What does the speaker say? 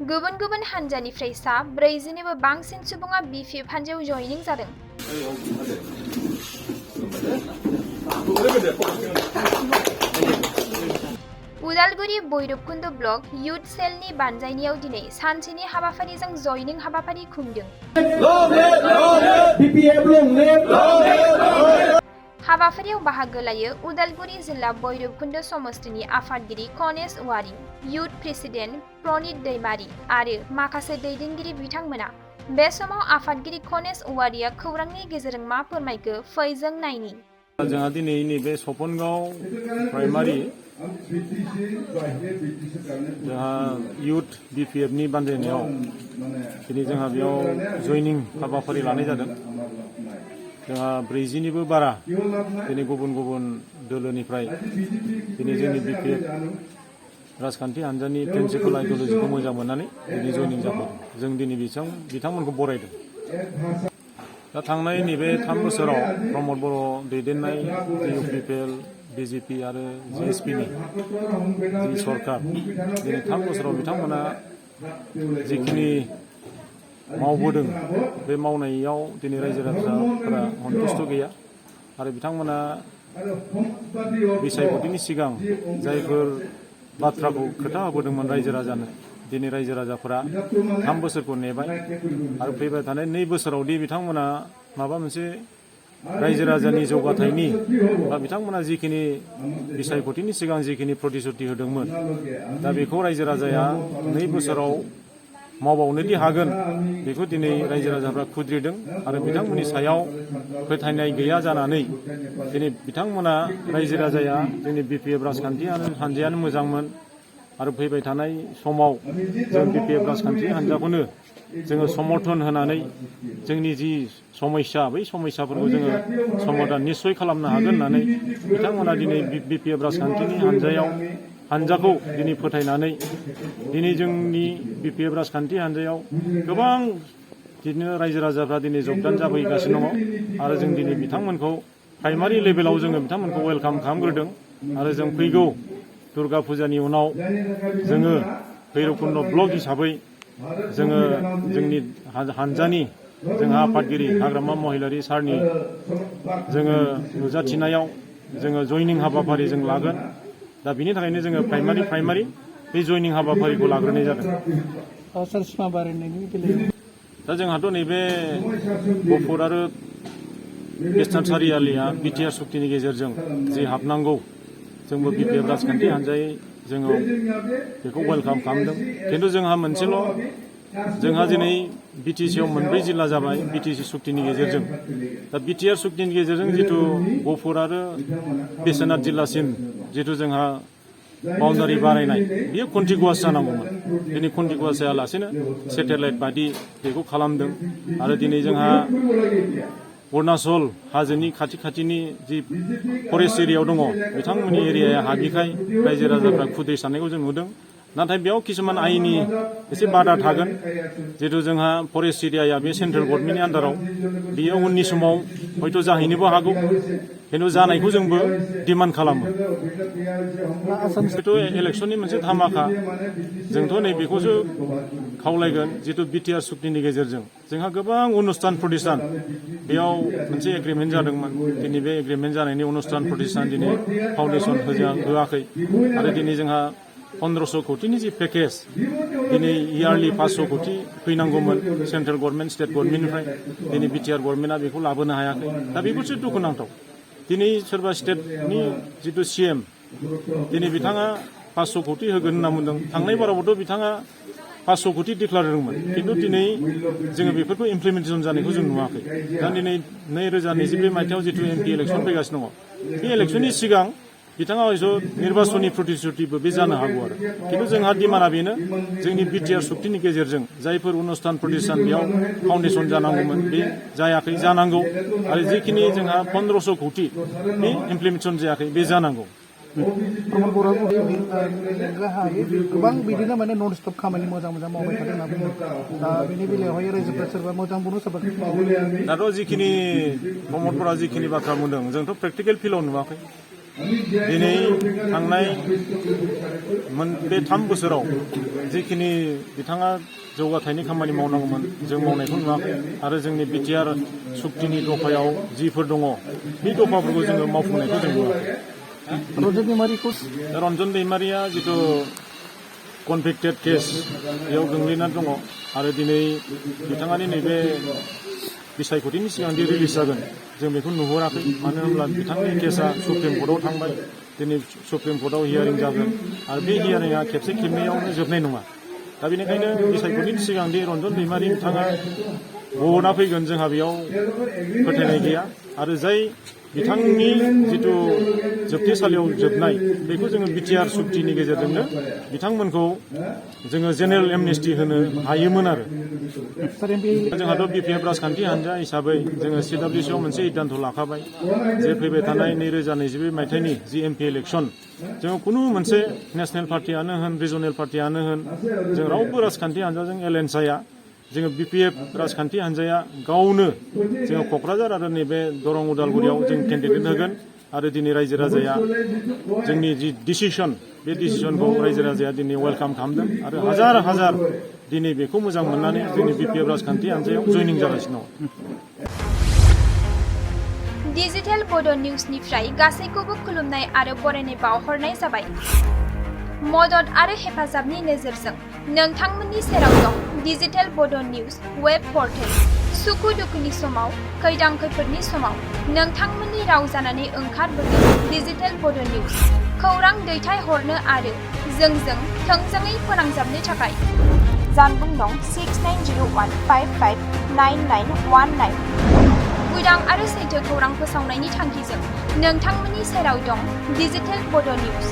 गुबुन गुबुन हानजानिफ्राय सा 40निबो बांसिन सुबुङा BPF हानजायाव जयनिं जादों। उदालगुरि भैरबकुन्द ब्लक युथ सेलनि बानजायनायाव दिनै सानसेनि हाबाफारिजों जयनिं हाबाफारि खुंदों। हाबाफारियाव बाहागो लायो उदालगुरि जिल्ला भैरबकुन्द समष्टिनि आफादगिरि गणेश औवारी, युथ प्रेसिडेन्ट प्रनित दैमारी आरो माखासे दैदेनगिरि बिथांमोना। बे समाव आफादगिरि गणेश औवारीया खौरांनि गेजेरजों मा फोरमायखो फै जों नायनि। जोंहा दिनै नैबे सपनगाव प्राइमारि जोंहा युथ BPFनि बानजायनायाव दिनै जोंहा बेयाव जयनिं हाबाफारि लानाय जादों। जोंहा 40निबो बारा दिनै गुबुन गुबुन दोलोनिफ्राय दिनै जोंनि BPF राजखान्थि हान्जानि प्रिन्सिपाल आइडिय'लजिखौ मोजां मोननानै दिनै जयनिं जाफैदों। जों दिनै बिथांमोनखौ बरायदों। दा थांनाय नैबे 3 बोसोराव प्रमद बर' दैदेननाय UPPL, BJP आरो GSPनि जि सरकार दिनै 3 बोसोराव बिथांमोना जिखिनि मावबोदों बे मावनायाव दिनै रायजो राजाफोरा सन्तुष्ट गैया आरो बिथांमोना बिसायख'थिनि सिगां जायफोर बाथ्राखौ खोथा होबोदोंमोन रायजो राजानो दिनै रायजो राजाफोरा 3 बोसोरखौ नेबाय आरो फैबाय थानाय 2 बोसोरावदि बिथांमोना माबा मोनसे रायजो राजानि जौगाथायनि बा बिथांमोना जिखिनि बिसायख'थिनि सिगां जिखिनि प्रतिश्रुति होदोंमोन दा बेखौ रायजो राजाया 2 बोसोराव मावबावनोदि हागोन बेखौ दिनै रायजो राजाफ्रा खुद्रिदों आरो बिथांमोननि सायाव फोथायनाय गैया जानानै दिनै बिथांमोना रायजो राजाया जोंनि BPF राजखान्थि हान्जायानो मोजांमोन आरो फैबाय थानाय समाव जों BPF राजखान्थि हान्जाखौनो जोङो समर्थन होनानै जोंनि जि समस्या बै समस्याफोरखौ जोङो समाधान निस्सय खालामनो हागोन होननानै बिथांमोना दिनै BPF राजखान्थिनि हान्जाखौ दिनै फोथायनानै दिनै जोंनि BPF राजखान्थि हान्जायाव गोबां बिदिनो रायजो राजाफ्रा दिनै जगदान जाफैगासिनो दङ आरो जों दिनै बिथांमोनखौ प्राइमारि लेभेलाव जोङो बिथांमोनखौ वेलकाम खालामग्रोदों आरो जों फैगौ दुर्गा फुजानि उनाव जोङो भैरबकुन्द ब्लक हिसाबै जोङो जोंनि हान्जानि जोंहा आफादगिरि हाग्रामा महिलारि सारनि जोङो नुजाथिनायाव जोङो जयनिं हाबाफारि जों लागोन। दा बिनि थाखायनो जोङो प्राइमारि बे जयनिं हाबाफारिखौ लाग्रोनाय जादों। दा जोंहाथ' नैबे गफुर आरो वेस्टार्न सारियालिया BTR सुक्तिनि गेजेरजों जि हाबनांगौ जोंबो BPF राजखान्थि हान्जायै जोङो बेखौ वेलकाम खालामदों। खिन्थु जोंहा मोनसेल' जोंहा दिनै BTCआव 4 जिल्ला जाबाय BTC सुक्तिनि गेजेरजों। दा BTR सुक्तिनि गेजेरजों जिथु गफुर आरो बिश्वनाथ जिल्लासिम जिथु जोंहा बाउन्डारि बारायनाय बियो कन्टिगुवास जानांगौमोन। दिनै कन्टिगुवास जायालासेनो सेटेलाइट बादि बेखौ खालामदों आरो दिनै जोंहा अरुणाचल हाजोनि खाथिनि जि फरेस्ट एरियायाव दङ बिथांमोननि एरियाया हाबिखाय रायजो राजाफ्रा खुद्रि साननायखौ जों नुदों। नाथाय बेयाव किसुमान आयेननि एसे बादा थागोन जिहेतु जोंहा फरेस्ट एरियाया बे सेन्ट्रेल गभर्नमेन्टनि आन्दाराव बियो उननि समाव हयथ' जाहैनोबो हागौ खिन्थु जानायखौ जोंबो डिमान्ड खालामो। जिहेतु इलेक्सननि मोनसे धामाखा जोंथ' नैबेखौसो खावलायगोन जितु BTR सुक्तिनि गेजेरजों जोंहा गोबां अनुस्थान प्रतिष्ठान बेयाव मोनसे एग्रिमेन्ट जादोंमोन। दिनै बे एग्रिमेन्ट जानायनि अनुस्थान प्रतिष्ठान दिनै फाउन्डेसन होआखै आरो दिनै जोंहा 1500 कोटिनि जि पेकेज दिनै इयारलि 500 कोटि फैनांगौमोन सेन्ट्रेल गभर्नमेन्ट स्टेट गभर्नमेन्टनिफ्राय दिनै BTR गभर्नमेन्टआ बेखौ लाबोनो हायाखै। दा बेफोरसो दुखुनांथाव। दिनै सोरबा स्टेटनि जितु CM दिनै बिथाङा 500 कोटि होगोन होनना बुंदों। थांनाय बारावबोथ' बिथाङा 500 कोटि डिक्लार होदोंमोन खिन्थु दिनै जोङो बेफोरखौ इमप्लिमेन्टेसन जानायखौ जों नुवाखै। दा दिनै 2022 मायथाइयाव जितु MP इलेक्सन फैगासिनो दङ बे इलेक्सननि सिगां बिथाङा हयथ' निर्बाचननि प्रतिश्रुतिबो बे जानो हागौ आरो खिन्थु जोंहा डिमान्डआ बेनो जोंनि BTR सुक्तिनि गेजेरजों जायफोर अनुस्थान प्रतिष्ठान बेयाव फाउन्डेसन जानांगौमोन बे जायाखै जानांगौ आरो जिखिनि जोंहा 1500 कोटि बे इमप्लिमेन्टेसन जायाखै बे जानांगौ। प्रमद बर'आ गोबां बिदिनो माने नन स्टप खामानि मोजां मावबाय थादों होनना बुङो। दा बेनि बेलायावहाय रायजोफ्रा सोरबा मोजां बुङो सोरबा दाथ' जिखिनि प्रमद बर'आ जिखिनि बाथ्रा बुंदों जोंथ' प्रेक्टिकेल फिल्डआव नुवाखै दिनै थांनाय बे 3 बोसोराव जिखिनि बिथाङा जौगाथायनि खामानि मावनांगौमोन जों मावनायखौ नुवाखै आरो जोंनि बिटिआर सुक्तिनि दफायाव जिफोर दङ बे दफाफोरखौ जोङो मावफुंनायखौ जों नुवाखै। रन्जन दैमारिखौ रन्जन दैमारिया जिथु कनभिक्टेड केस बेयाव गोग्लैनानै दङ आरो दिनै बिथाङानि नैबे बिसायख'थिनि सिगां दि रिलिज जागोन जों बेखौ नुहुराखै मानो होनब्ला बिथांनि केसा सुप्रिम कर्टआव थांबाय दिनै सुप्रिम कर्टआव हियारिं जागोन आरो बे हियारिंआ खेबसे खेबनैयावनो जोबनाय नङा दा बेनिखायनो बिसायख'थिनि सिगां दि रन्जन दैमारि बिथाङा गना फैगोन जोंहा बेयाव फोथायनाय गैया आरो जाय बिथांनि जिथु जोबथेसालियाव जोबनाय बेखौ जोङो बिटिआर सुक्तिनि गेजेरजोंनो बिथांमोनखौ जोङो जेनेरेल एमनेस्टि होनो हायोमोन आरो जोंहाथ' बिपिएफ राजखान्थि हान्जा हिसाबै जोङो CWCआव मोनसे सिद्धान्त लाखाबाय जे फैबाय थानाय 2022 मायथाइनि जि MP इलेक्सन जोङो खुनु मोनसे नेसनेल पार्टियानो होन रिजनेल पार्टियानो होन जों रावबो राजखान्थि हान्जाजों एलायन्स जाया जोङो बिपिएफ राजखान्थि हान्जाया गावनो जोङो क'क्राझार आरो नैबे दरं उदालगुरियाव जों केन्डिडेट होगोन आरो दिनै रायजो राजाया जोंनि जि डिसिसन बे डिसिसनखौ रायजो राजाया दिनै वेलकाम खालामदों आरो हाजार हाजार दिनै बेखौ मोजां मोननानै जोंनि बिपिएफ राजखान्थि हान्जायाव जयनिं जागासिनो दं। डिजिटेल बड' निउसनिफ्राय गासैखौबो खुलुमनाय आरो बरायनाय बावहरनाय जाबाय। मदद आरो हेफाजाबनि नोजोरजों नोंथांमोननि सेराव दं डिजिटेल बड' निउस वेब पर्टेल। सुखु दुखुनि समाव खैदां खैफोदनि समाव नोंथांमोननि राव जानानै ओंखारबोगोन डिजिटेल बड' निउस। खौरां दैथायहरनो आरो जोंजों थोंजोङै फोनांजाबनो थाखाय जानबुं नं 6901559919। उदां आरो सैथो खौरां फोसावनायनि थांखिजों नोंथांमोननि सेराव दं डिजिटेल बड' निउस।